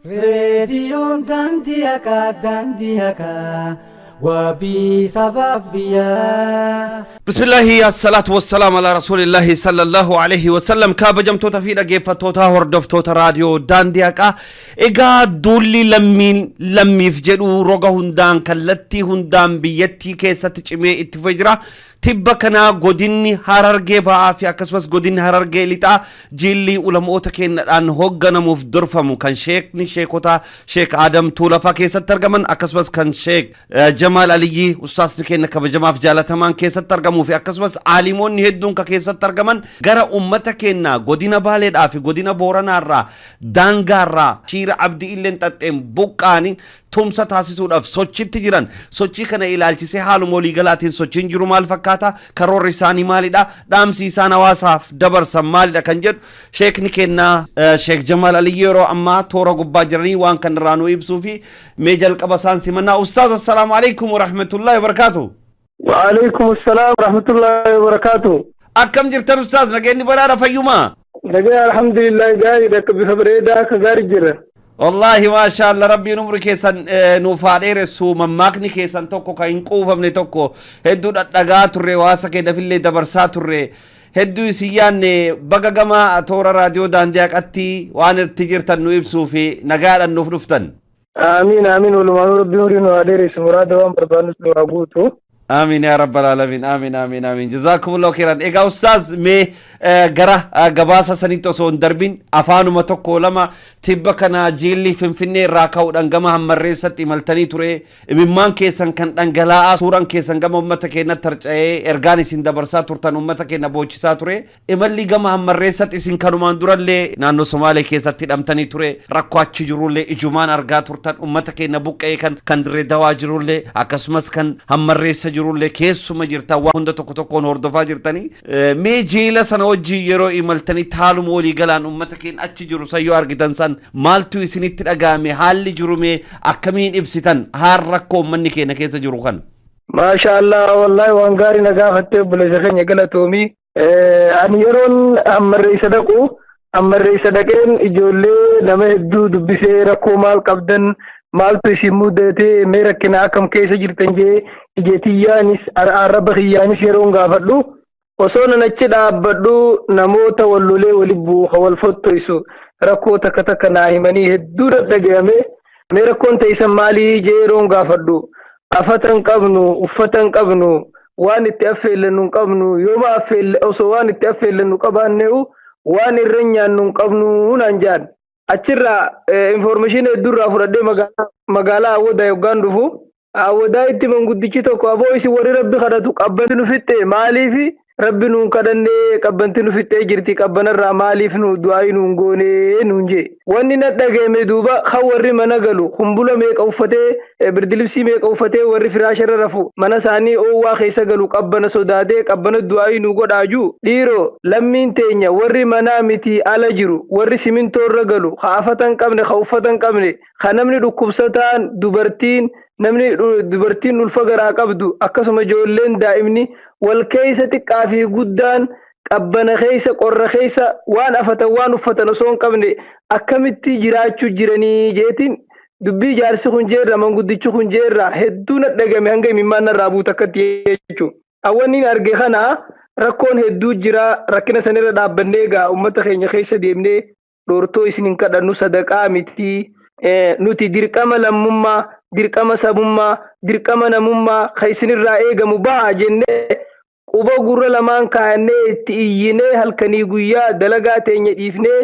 Reediyoon daandii haqaa, daandii haqaa, wabii sabaaf biyyaa. Bismillaahi, assalaatu wassalaam ala rasuulillaahi sallallahu alaihi wasallam. Kabajamtoota fi dhaggeeffattoota, hordoftoota raadiyoo Daandii Haqaa, egaa duulli lammiin lammiif jedhu roga hundaan, kallattii hundaan biyyattii keessatti cimee itti fufee jira. Tibba kanaa godinni Harargee Ba'aa fi akkasumas godinni Harargee Lixaa jiilli ulamoota keenyadhaan hoogganamuuf durfamu, kan sheekni sheekotaa Sheek Adam Tuulafaa keessatti argaman, akkasumas kan Sheek Jamaal Aliyyii ustaasni keenya kabajamaaf jaalatamaan keessatti argamuu fi akkasumas aalimoonni hedduun ka keessatti argaman, gara ummata keenya godina Baaleedhaa fi godina Booranaarraa daangaarraa shiira Abdii Illeen xaxxeen buqqaanii tumsa taasisuudhaaf sochitti jiran. Sochii kana ilaalchisee haaluma waliigalaatiin sochiin jiru maal fakkaata, karoorri isaanii maalidha, dhaamsi isaan hawaasaaf dabarsan maalidha kan jedhu, sheekni kennaa Sheek Jamaal Aliyyi yeroo ammaa toora gubbaa jiranii waan kan irraa nu ibsuu fi mee jalqaba isaan simannaa. Ustaaz, assalaamu alaikum warahmatullaahi wabarakaatu. وعليكم السلام ورحمة الله وبركاته. Akkam jirtan ustaaz? Nageenyi badhaadha, fayyumaa? Nagaa, alhamdulillah, gaariidha, akka bifa bareedaa akka gaarii jira. Wallaahi maasha Allah, rabbiin umri keessan nuuf haa dheeressu. Mammaakni keessan tokko kan hin quufamne tokko hedduu dhadhagaa turre, hawaasa keenyafillee dabarsaa turre, hedduu isin yaanne. Baga gama toora raadiyoo Daandii Haqatti waan itti jirtan nu ibsuu fi nagaadhaan nuuf dhuftan. Amiin, amiin, walumaanuu rabbiin umurii nu haa dheeressu, muraada waan barbaadnus nu haa guutu. Amiin yaa rabbal alamin, amiin, amiin, amiin. Jazaakumullahu khairan. Egaa ustaaz, mee gara gabaasa sanitti osoo hin darbin afaanuma tokko lama, tibba kana jiilli Finfinnee irraa ka'uudhaan gama Hammarreessatti imaltanii ture. Imimmaan keessan kan dhangalaa'aa, suuraan keessan gama uummata keenyatti tarca'ee, ergaan isin dabarsaa turtan uummata keenya boochisaa ture. Imalli gama Hammarreessatti isin kanumaan durallee naannoo Somaalee keessatti hidhamtanii ture. Rakkoo achi jirullee ijumaan argaa turtan. Uummata keenya buqqa'ee kan Dirree Dawaa jirullee akkasumas kan Hammarreessa jirullee keessuma jirtan, waan hunda tokko tokkoon hordofaa jirtanii. Mee jeela sana wajjin yeroo imaltanii haaluma walii galaan uummata keenya achi jiru san yoo argitan san maaltu isinitti dhaga'ame? Haalli jiru mee akkamiin ibsitan haan rakkoo uummanni keenya keessa jiru kana? Maasha Allah, wallaahi waan gaarii na gaafattee, obboleessa keenya, galatoomii. Ani yeroon Hammarreessa dhaqu, Hammarreessa dhaqeen ijoollee nama hedduu dubbisee, rakkoo maal qabdan, maaltu isin mudate, mee rakkina akkam keessa jirtan jee ijeetiyyaanis arraba kiyyaanis yeroon gaafadhu, osoo nan achi dhaabbadhu namoota wal lolee wali buuka wal fottoysu rakkoo takka takka naa himanii hedduu dhagayame. Mee rakkoon teessan maalii jee yeroon gaafadhu, afata hin qabnu, uffata hin qabnu, waan itti affeellannu hin qabnu, yooma affeelle osoo waan itti affeellannu qabaanneehu waan irra nyaannu hin qabnu naan jaan. Achirraa information hedduurraa fudhadhee magaalaa Awwadaa yoggaan dhufu, Awwadaa itti manguddichi tokko, "Aboo, isin warri rabbi kadhatu qabbanti nu fixxe, maaliifi rabbi nuun kadhannee qabbanti nu fixxee jirti, qabbanarraa maaliif nu du'aayi nuun goonee?" nuun jee. Wanni na dhagahame duuba, kan warri mana galu kumbula meeqa uffatee, birdilibsii meeqa uffatee, warri firaasharra rafu mana isaanii oowwaa keessa galu qabbana sodaatee qabbana du'aayi nu godhaa jiru. Dhiiroo, lammiin teenya warri manaa miti ala jiru, warri simintoorra galu, ka afata hin qabne, ka uffata hin qabne, ka namni dhukkubsataan, dubartiin, namni dubartiin ulfa garaa qabdu, akkasuma ijoolleen daa'imni wal keessa xiqqaa fi guddaan qabbana keessa, qorra keessa, waan afatan waan uffatan osoo hin qabne akkamitti jiraachuu jiranii jeetiin dubbii jaarsi kun jeerra, manguddichi kun jeerra hedduu na dhagame, hanga imimmaan narraa buutu akkatti jechuudha. Awwanni arge kana rakkoon hedduu jira. Rakkina sanirra dhaabbannee egaa uummata keenya keessa deemnee, dhoortoo isin hin kadhannu, sadaqaa miti, nuti dirqama lammummaa, dirqama sabummaa, dirqama namummaa kan isinirraa eegamu baha jennee quba gurra lamaan kaayannee itti iyyinee halkanii guyyaa dalagaa teenya dhiifnee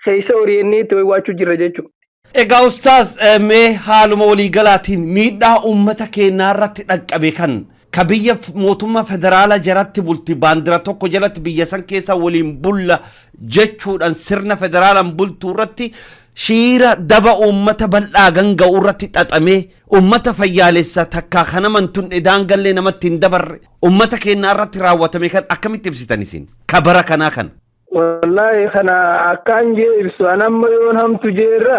keessa ori'annee itti waywaachuu jirra jechuudha. Egaa ustaaz, mee haaluma waliigalaatiin miidhaa uummata keenyaa irratti dhaqqabe kan ka biyya mootummaa federaalaa jalatti bulti, baandira tokko jalatti biyya san keessa waliin bulla jechuudhaan sirna federaalaan bultuu irratti shiira daba uummata bal'aa ganga'u irratti xaxamee, uummata fayyaalessa takkaa kan amantuun daangallee namatti hin dabarre uummata keenyaa irratti raawwatame kan akkamitti ibsitan isin ka bara kanaa kana? Wallaahi kana akkaan jee ibsu an amma yoon hamtu jeerra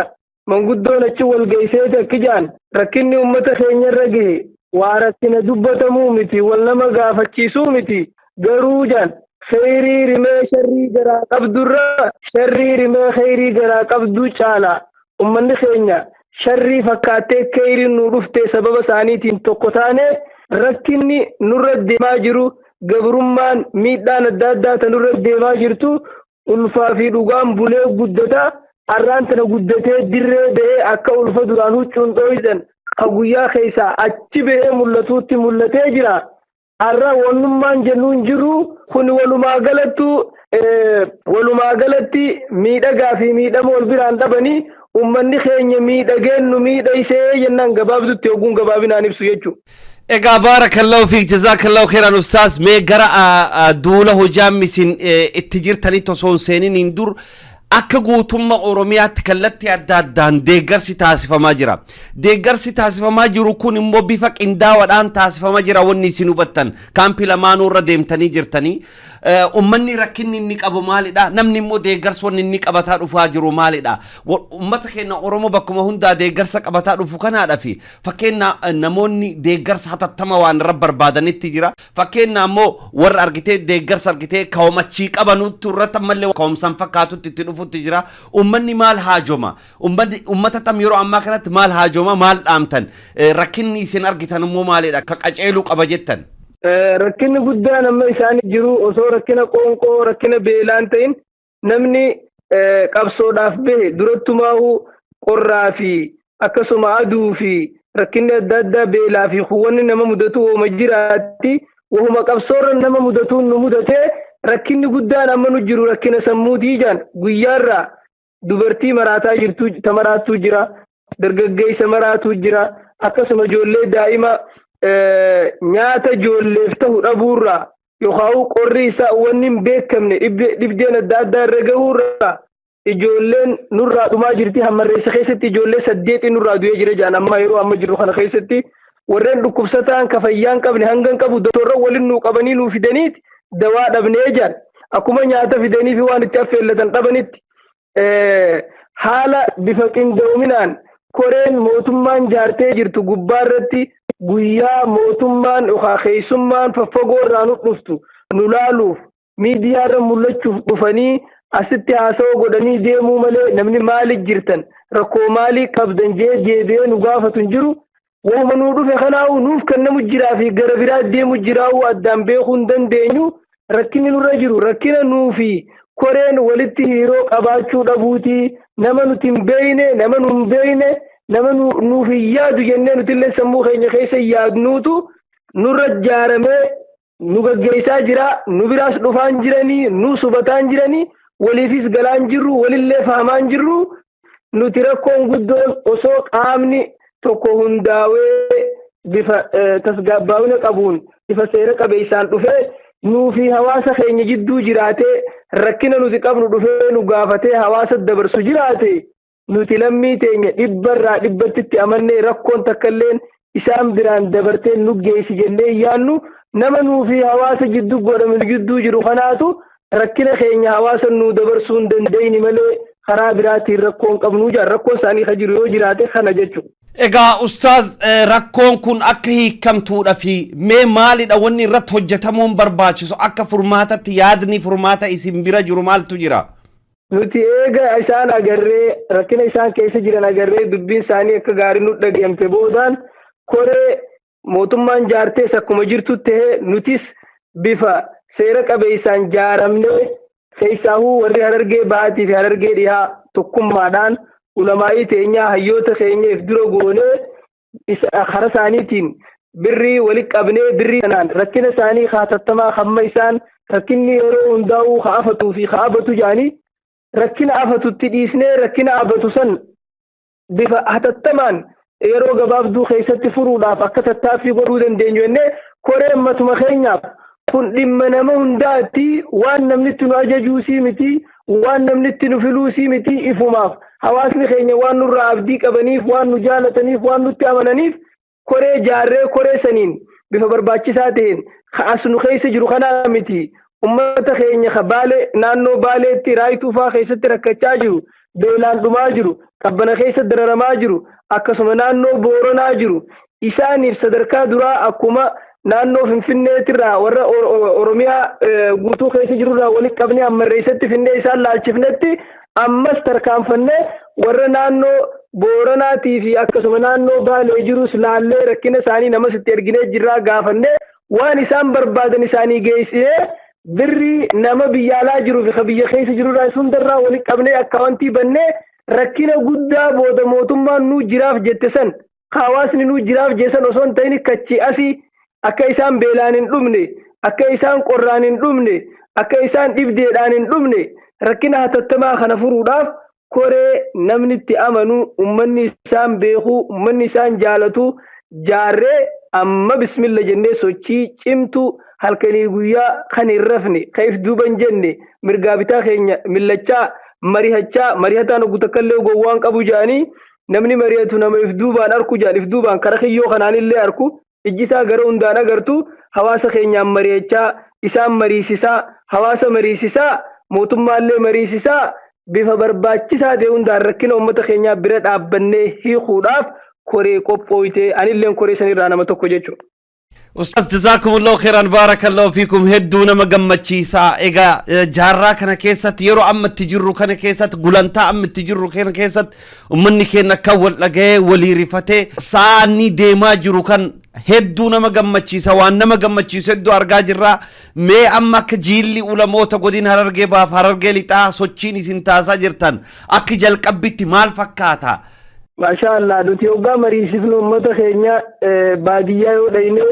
manguddoon achi wal geesseeti akki jaan, rakkinni uummata keenyarra gahe waa rakkina dubbatamuu miti, wal nama gaafachiisuu miti, garuu jaan kheyrii rimee sharrii garaa qabdurra sharrii rimee kheyrii garaa qabduu caala. Ummanni keenya sharrii fakkaattee keeyriin nu dhuftee sababa isaaniitiin tokko taane rakkinni nurra deemaa jiru, gabrummaan miidhaan adda addaa ta nurra deemaa jirtu ulfaa fi dhugaan bulee guddata. Arraan tana guddatee dirree ba'ee akka ulfa duraan huccuun dhohisan ka guyyaa keessaa achi ba'ee mul'atuutti mul'atee jira. Arra wannummaan jennuun jiru kun walumaa galattu walumaa galatti miidhagaa fi miidhama wal biraan dhabanii ummanni keenya miidhageen nu miidhaysee jennaan gabaabdutti ogguun gabaabinaan ibsu jechuudha. Egaa baarakallahu fiik, jazaakallahu khairan ustaaz. Mee gara duula hojaan isin itti jirtanitti osoo hin seeniniin dur akka guutummaa Oromiyaatti kallattii adda addaan deeggarsi taasifamaa jira. Deeggarsi taasifamaa jiru kun immoo bifa qindaawaadhaan taasifamaa jira wanni isin hubattan. Kaampii lamaanuu irra deemtanii jirtanii. Uummanni rakkinni inni qabu maalidha? Namni immoo deeggarsa wanni inni qabataa dhufaa jiru maalidha? Uummata keenya Oromoo bakkuma hundaa deeggarsa qabataa dhufu kanaadha fi fakkeenya namoonni deeggarsa hatattama waan irra barbaadanitti jira. Fakkeenya ammoo warra argitee deeggarsa argitee ka'umachii qabanutti irratti ammallee ka'umsaan fakkaatutti itti dhufutti jira. Uummanni maal haajoma? Uummanni uummata tam yeroo ammaa kanatti maal haajoma? Maal dhaamtan? Rakkinni isin argitan immoo maalidha? Ka qaceeluu qaba jettan? Rakkinni guddaan amma isaan jiru osoo rakkina qoonqoo, rakkina beelaan ta'in, namni qabsoodhaaf bahe durattumaa'uu qorraa fi akkasuma aduu fi rakkinni adda addaa, beelaa fi wanni nama mudatu wooma jiraatti. Wahuma qabsoorra nama mudatuun nu mudatee rakkinni guddaan amma nu jiru rakkina sammuutii jaan. Guyyaarraa dubartii maraataa jirtu maraattuu jira, dargaggeessa maraatuu jira, akkasuma ijoollee daa'ima nyaata ijoolleef ta'u dhabuurraa yookaan qorri isaa wanni hin beekamne dhibdeen adda addaa irra gahuurraa ijoolleen nurraa dhumaa jirti. Hammarreessa keessatti ijoollee 8 nurraa du'ee jira jaan. Amma yeroo amma jirru kana keessatti warreen dhukkubsataan ka fayyaan qabne hangan qabu doktorra waliin nuu qabanii nuu fidaniiti dawaa dhabnee jaan. Akkuma nyaata fidanii fi waan itti affeellatan dhabanitti haala bifa qindoominaan koreen mootummaan jaartee jirtu gubbaa irratti guyyaa mootummaan yookaan keessummaan faffagoo irraa nu dhuftu nu laaluuf miidiyaa irra mul'achuuf dhufanii asitti haasawaa godhanii deemuu malee namni maaliif jirtan, rakkoo maalii qabdan jee deebi'ee nu gaafatu hin jiru. Waanuma nuu dhufe kanaa'u nuuf kennamu jiraa fi gara biraa deemu jiraa'u addaan beekuu hin dandeenyu. Rakkinni nurra jiru rakkina nuufi koreen walitti hiriiroo qabaachuu dhabuuti. Nama nuti hin beekne, nama nu hin beekne, nama nuuf hin yaadu jennee nutillee sammuu keenya keessa yaadnuutu nurra jaaramee nu gaggeessaa jira. Nu biraas dhufaan jiranii, nu subataan jiranii, waliifis galaan jirru, walillee faamaan jirru. Nuti rakkoon guddoon osoo qaamni tokko hundaa'ee bifa tasgabbaa'ina qabuun bifa seera qabeessaan dhufee nuufi hawaasa keenya jidduu jiraatee rakkina nuti qabnu dhufee nu gaafatee hawaasa dabarsu jiraate, nuti lammii teenya dhibbarraa dhibbattitti amannee rakkoon takkalleen isaan biraan dabartee nu geessi jennee yaannu. Nama nuufi hawaasa jidduu godhamu jidduu jiru kanaatu rakkina keenya hawaasa nuu dabarsuu hin dandeenye malee karaa biraatiin rakkoon qabnu jira. Rakkoon isaanii kan jiru yoo jiraate kana jechuudha. Egaa ustaaz, rakkoon kun akka hiikamtuudha fi mee maalidha wanni irratti hojjetamuun barbaachisu? Akka furmaatatti yaadni furmaata isin bira jiru maaltu jira? Nuti eega isaan agarree, rakkina isaan keessa jiran agarree, dubbiin isaanii akka gaarii nu dhageemte boodaan koree mootummaan jaartees akkuma jirtu ta'ee nutis bifa seera qabeessaan jaaramnee keessaahuu warri Harargee Bahaatii fi Harargee Dhihaa tokkummaadhaan ulamaa'ii teenyaa hayyoota keenyaaf dura goonee karaa isaaniitiin birrii walitti qabnee birrii kanaan rakkina isaanii haatattamaa hamma isaan rakkinni yeroo hundaa'uu haa afatuu fi haa abatu jaanii rakkina afatutti dhiisnee rakkina abatu san bifa hatattamaan yeroo gabaabduu keessatti furuudhaaf akka tattaaffii godhuu dandeenyu jennee koreen matuma keenyaaf kun dhimma nama hundaatti, waan namni itti nu ajajuusii miti, waan namni itti nu filuusii miti, ifumaaf hawaasni keenya waan nurraa abdii qabaniif, waan nu jaalataniif, waan nutti amananiif koree jaarree koree saniin bifa barbaachisaa ta'een as nu keessa jiru kanaa miti, ummata keenya ka Baalee, naannoo Baaleetti Raayituu faa keessatti rakkachaa jiru, beelaan dhumaa jiru, qabbana keessa dararamaa jiru, akkasuma naannoo Booranaa jiru isaaniif sadarkaa duraa akkuma naannoo Finfinneetirraa warra Oromiyaa guutuu keessa jirurraa walitti qabnee ammarreessatti finnee isaan laalchifnetti. Ammas tarkaanfannee warra naannoo Booranaatii fi akkasuma naannoo Baalee jirus laallee rakkina isaanii namas itti erginee jirraa gaafannee waan isaan barbaadan isaanii geessinee birrii nama biyya alaa jiruu fi biyya keessa jirurraa hundarraa walitti qabnee akkaawwantii bannee rakkina guddaa booda mootummaan nuu jiraaf jette san, hawaasni nuu jiraaf jette san osoo hin ta'in kachi asii akka isaan beelaan hin dhumne, akka isaan qorraan hin dhumne, akka isaan dhibdeedhaan hin dhumne, rakkina hatattamaa kana furuudhaaf koree namni itti amanu, ummanni isaan beeku, ummanni isaan jaalatu jaarree amma bismilla jennee sochii cimtuu halkanii guyyaa kan hin rafne, kan if duuba hin jenne, mirgaa bitaa keenya millachaa marihachaa. Marihataan oggu takkallee gowwaan qabu jedhanii, namni marihatu nama if duubaan arku jedhan. If duubaan kara kiyyoo kanaanillee arku, ijji isaa gara hundaan agartu. Hawaasa keenyaan mari'achaa, isaan mariisisaa, hawaasa mariisisaa, mootummaallee mariisisaa, bifa barbaachisaa ta'e hundaan rakkina uummata keenyaa bira dhaabbannee hiikuudhaaf koree qophooyte. Anilleen koree sanirraa nama tokko jechuudha. Ustaaz, jazaakumullahu khairan, baarakallahu fiikum. Hedduu nama gammachiisaa. Egaa jaarraa kana keessatti, yeroo amma itti jirru kana keessatti, gulantaa amma itti jirru kana keessatti, ummanni keenya akka wal dhaga'ee walii rifatee sa'aanni deemaa jiru kan hedduu nama gammachiisa. Waan nama gammachiisu hedduu argaa jirra. Mee amma akka jiilli ulamoota godina Harargee Baaf Harargee Lixaa sochiin isin taasisaa jirtan akka jalqabbitti maal fakkaata? Maashaa Allah, nuti hoggaa mariisifnu uummata keenya baadiyyaa yoo dhayne,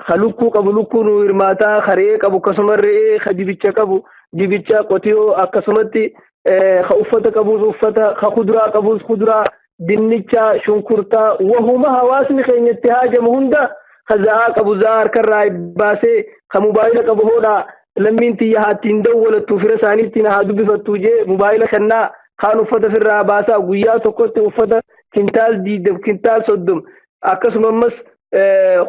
ka lukkuu qabu lukkuu nu hirmaataa, ka re'ee qabu akkasuma re'ee, ka dibicha qabu dibicha, qotiyoo akkasumatti, ka uffata qabus uffata, ka kuduraa qabus kuduraa, dinnicha, shunkurtaa, wahuma hawaasni keenya itti haajamu hunda, ka za'aa qabu za'aa harkarraa baasee, ka mobaayila qabu hodhaa lammiin tiyya haa ittiin dawwalattu, fira isaanii ittiin haa dubbifattu jee mobaayila kennaa, kaan uffata firraa baasaa. Guyyaa tokkotti uffata kintaal 20, kintaal 30, akkasuma ammas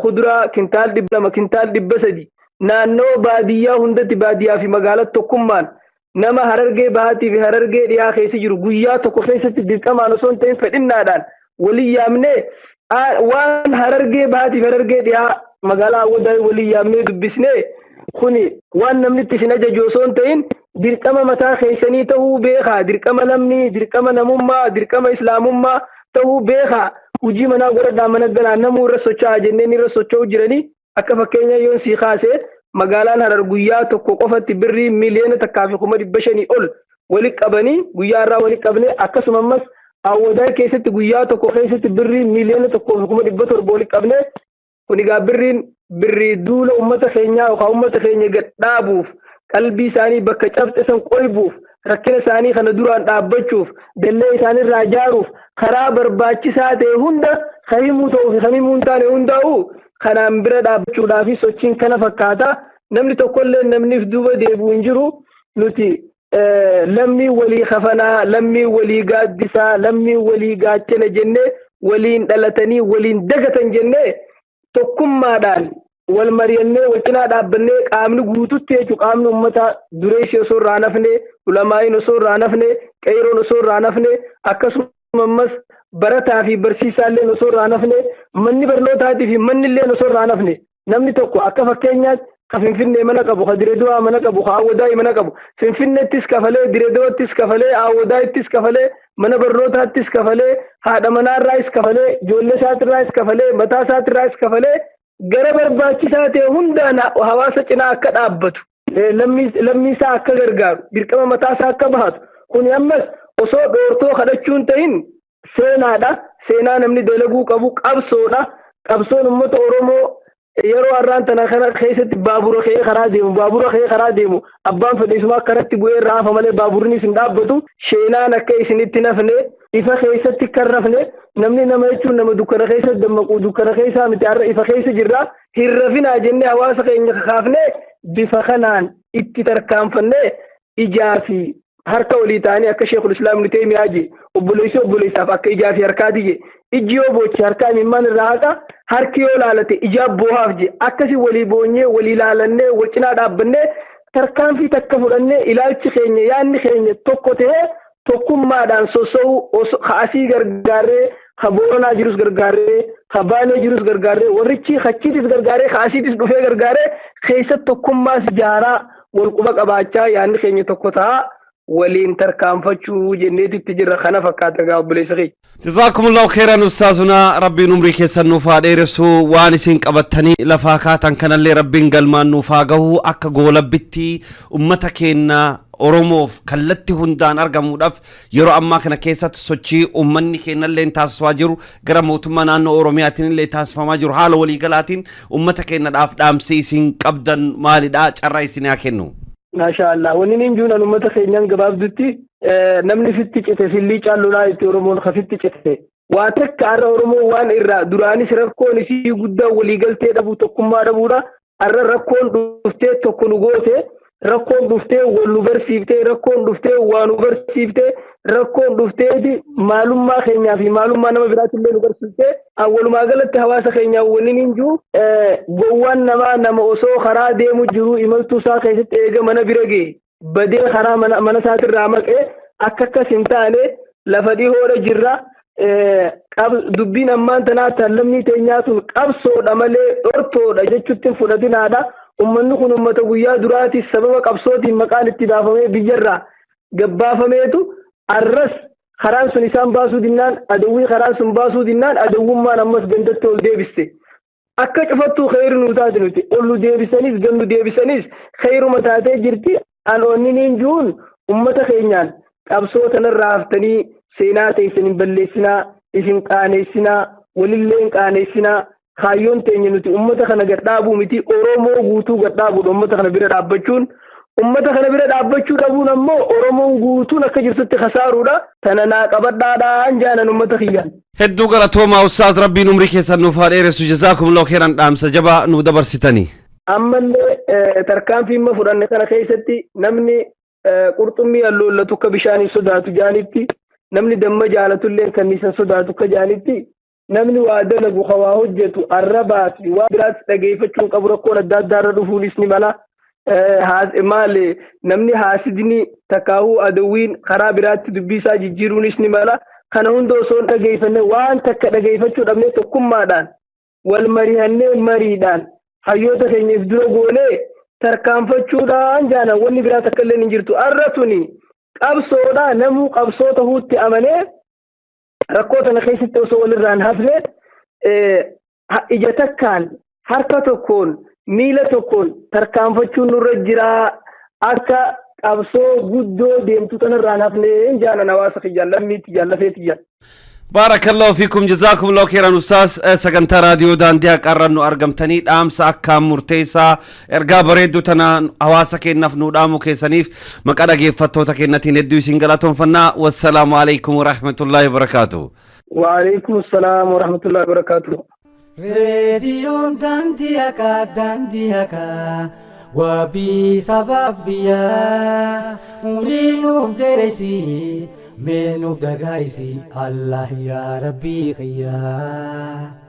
kuduraa kintaal 200, kintaal 300 naannoo baadiyyaa hundatti, baadiyyaa fi magaalaa tokkummaan nama Harargee Bahaatii fi Harargee Dhiyaa keessa jiru guyyaa tokko keessatti dirqamaan osoo hin ta'in fedhinnaadhaan walii yaamnee, waan Harargee Bahaatii fi Harargee Dhiyaa magaalaa Awwadaa walii yaamnee dubbisnee, kuni waan namni itti isin ajaju osoo hin ta'in dirqama mataa keessanii ta'uu beekaa, dirqama lammii, dirqama namummaa, dirqama islaamummaa ta'uu beekaa, hojii manaa godhadhaa, mana galaa, namuu irra socho'aa jenneen irra socho'u jiranii. Akka fakkeenya yoon sii kaase, magaalaan Harar guyyaa tokko qofatti birrii 1,500,000 ol walitti qabanii guyyaa irraa walitti qabne. Akkasuma ammas Awwadaa keessatti guyyaa tokko keessatti birrii 1,700,000 walitti qabne. Kun egaa birriin birrii duula uummata keenyaa yookaan uummata keenya gad dhaabuuf, qalbii isaanii bakka cabxe san qoybuuf, rakkina isaanii kana duraan dhaabbachuuf, dallee isaanirraa ijaaruuf karaa barbaachisaa ta'e hunda kan himuu ta'uu fi kan himuu hin taane hundaa'u kanaan bira dhaabbachuudhaaf sochiin kana fakkaata. Namni tokkollee namniif duuba deebi'u hin jiru. Nuti lammii walii kafanaa, lammii walii gaaddisaa, lammii walii gaachana jennee, waliin dhalatanii waliin dagatan jennee, tokkummaadhaan wal mari'annee, wal cinaa dhaabbannee, qaamni guututti jechuun qaamni uummataa dureessi osoo irraa nafne, ulamaa'iin osoo irraa nafne, qeeroon osoo irraa nafne, akkasuma ammas barataa fi barsiisaalleen osoo irraa nafne, manni barnootaatii fi manni illee osoo irraa nafne, namni tokko akka fakkeenyaatti ka Finfinnee mana qabu, ka Direedawaa mana qabu, ka Awwadaayii mana qabu, Finfinneettis kafalee, Direedawaattis kafalee, Awwadaayiittis kafalee, mana barnootaattis kafalee, haadha manaarraayis kafalee, ijoollee isaatirraayis kafalee, mataa isaatirraayis kafalee, gara barbaachisaa ta'e hundaan hawaasa cinaa akka dhaabbatu, lammii isaa akka gargaaru, dirqama mataa isaa akka bahatu. Kuni ammas osoo dhoortoo kadhachuun ta'in seenaadha. Seenaa namni dalaguu qabu qabsoodha. Qabsoon uummata Oromoo yeroo har'aan tana kana keessatti baabura ka'ee karaa deemu, baabura ka'ee karaa deemu, abbaan fedhe isuma akkanatti bu'ee irraa hafa malee baaburri isin dhaabbatu. Sheenaan akka isinitti nafne, ifa keessatti kan rafne, namni nama jechuun nama dukkana keessa dammaqu, dukkana keessaa miti, har'a ifa keessa jirra, hin rafinaa jennee hawaasa keenya kakaafne. Bifa kanaan itti tarkaanfannee ijaa fi harka walii ta'anii, akka Sheekul Islaam Ibn Taymiyaa je, obboleessi obboleessaaf akka ijaa fi harkaati je. Ijji yoo booche harkaa imimmaan irraa haqa, harki yoo laalate ijaa boohaaf je. Akkasi walii boonyee, walii laalannee, wal cinaa dhaabbannee, tarkaanfii takka fudhannee, ilaalchi keenya, yaadni keenya tokko ta'ee tokkummaadhaan sossa'uu, ka asii gargaarree, ka Booranaa jirus gargaarree, ka Baalee jirus gargaarree, warrichi achiitis gargaarree, ka asiitis dhufee gargaarree, keessa tokkummaas ijaaraa, wal quba qabaachaa, yaadni keenya tokko ta'a. Waliin tarkaanfachuu jenneetitti jirra kana fakkaata gaa obboleessa kiyya. Jazaakumullahu khairan ustaazuna, Rabbiin umrii keessan nuuf haa dheeressu. Waan isin qabattanii lafaa kaatan kanallee Rabbiin galmaan nuuf haa gahu. Akka goolabbitti ummata keenya Oromoof kallatti hundaan argamuudhaaf yeroo ammaa kana keessatti sochii ummanni keenyallee taasisaa jiru, gara mootummaa naannoo Oromiyaatiin illee taasifamaa jiru, haala waliigalaatiin ummata keenyadhaaf dhaamsi isin qabdan maalidha? Carraa isin haa kennu. Maashaa Allah. Wanni niin juunan uummata keenyaan gabaabdutti, namni sitti cite sillii caallolaa itti Oromoon kasitti cite. Waa takka har'a Oromoon waan irraa duraanis rakkoon isii guddaa waliigaltee dhabuu, tokkummaa dhabuudha. Har'a rakkoon dhuftee tokko nu goote, rakkoon dhuftee wal nu barsiiftee, rakkoon dhuftee waa nu barsiiftee, rakkoon dhufteeti maalummaa keenyaa fi maalummaa nama biraatillee nu barsiiftee. Walumaa galatti hawaasa keenyaa wanni niin jiru, gowwaan namaa nama osoo karaa deemu jiru imaltuu isaa keessatti eega mana bira ga'e badee karaa mana isaatirraa maqee akka akkas hin taane lafa dhihoodha jirra. Dubbiin ammaan tanaa tan lammii teenyaa tun qabsoodha malee dhortoodha jechuutti hin fudhatinaadha. Uummanni kun uummata guyyaa duraati sababa qabsootiin maqaan itti baafamee biyyarraa gabbaafameetu arras karaan sun isaan baasuu dinnaan, adawwii karaan sun baasuu dinnaan, adawwummaan ammas gandatti ol deebiste. Akka cufattuu kheyri nu taate nuti ol nu deebisanis gad nu deebisanis kheyruma taatee jirti. An onni niin juun ummata keenyaan qabsoo tanarraa haftanii seenaa teessan hin balleessinaa, isin qaaneessinaa, walillee hin qaaneessinaa. Kaayyoon teenya nuti ummata kana gad dhaabuu miti, Oromoo guutuu gad dhaabuudha. Ummata kana bira dhaabbachuun, ummata kana bira dhaabbachuu dhabuun ammoo Oromoon guutuun akka jirtutti kasaaruudha. Tana naa qabadhaadhaan jaanan ummata kiyyaan. Hedduu galatoomaa ustaaz, Rabbiin umrii keessan nuuf haa dheeressu. Jazaakumullahu khairan, dhaamsa jabaa nu dabarsitanii. Ammallee tarkaanfii amma fudhanne kana keessatti namni qurxummii alloollatu akka bishaanii sodaatu jaanitti, namni damma jaalatullee kanniisan sodaatu akka jaanitti, namni waa dalagu ka waa hojjetu arrabaa fi waa biraas dhageeffachuu qabu. Rakkoon adda addaa irra dhufuunis ni mala. Maali, namni haasidni takkaahuu adawwiin karaa biraatti dubbii isaa jijjiiruunis ni mala. Kana hunda osoo hin dhageeffanne, waan takka dhageeffachuu dhabnee, tokkummaadhaan wal marihannee, mariidhaan hayyoota keenyaaf dura goonee tarkaanfachuudhaan jaanan wanni biraa takka illee hin jirtu. Arra tuni qabsoodha, namuu qabsoo tahuutti amanee rakkoo tana keessatti osoo walirraa hin hafne ija takkaan, harka tokkoon, miila tokkoon tarkaanfachuun nurra jiraa, akka qabsoo guddoo deemtu tanarraa hin hafne jaanan hawaasa kiyyaan, lammiitti jaallafeetti jaan. Baarakallahu fiikum, jazaakumullahu khairan ustaaz. Sagantaa raadiyoo Daandii Haqaarraan nu argamtanii dhaamsa akkaan murteessaa, ergaa bareedduu tana hawaasa keenyaaf nu dhaamu keessaniif maqaa dhageeffattoota keenyatiin hedduu isin galatoonfannaa. Wassalaamu alaikum warahmatullaahi wabarakaatu. وعليكم السلام ورحمة الله وبركاته. Reediyoon Daandii Haqaa, Daandii Haqaa, wabii sabaaf biyyaa, umrii nuuf dheereysi, mee nuuf dagaayisi, Allah yaa Rabbii kiyyaa.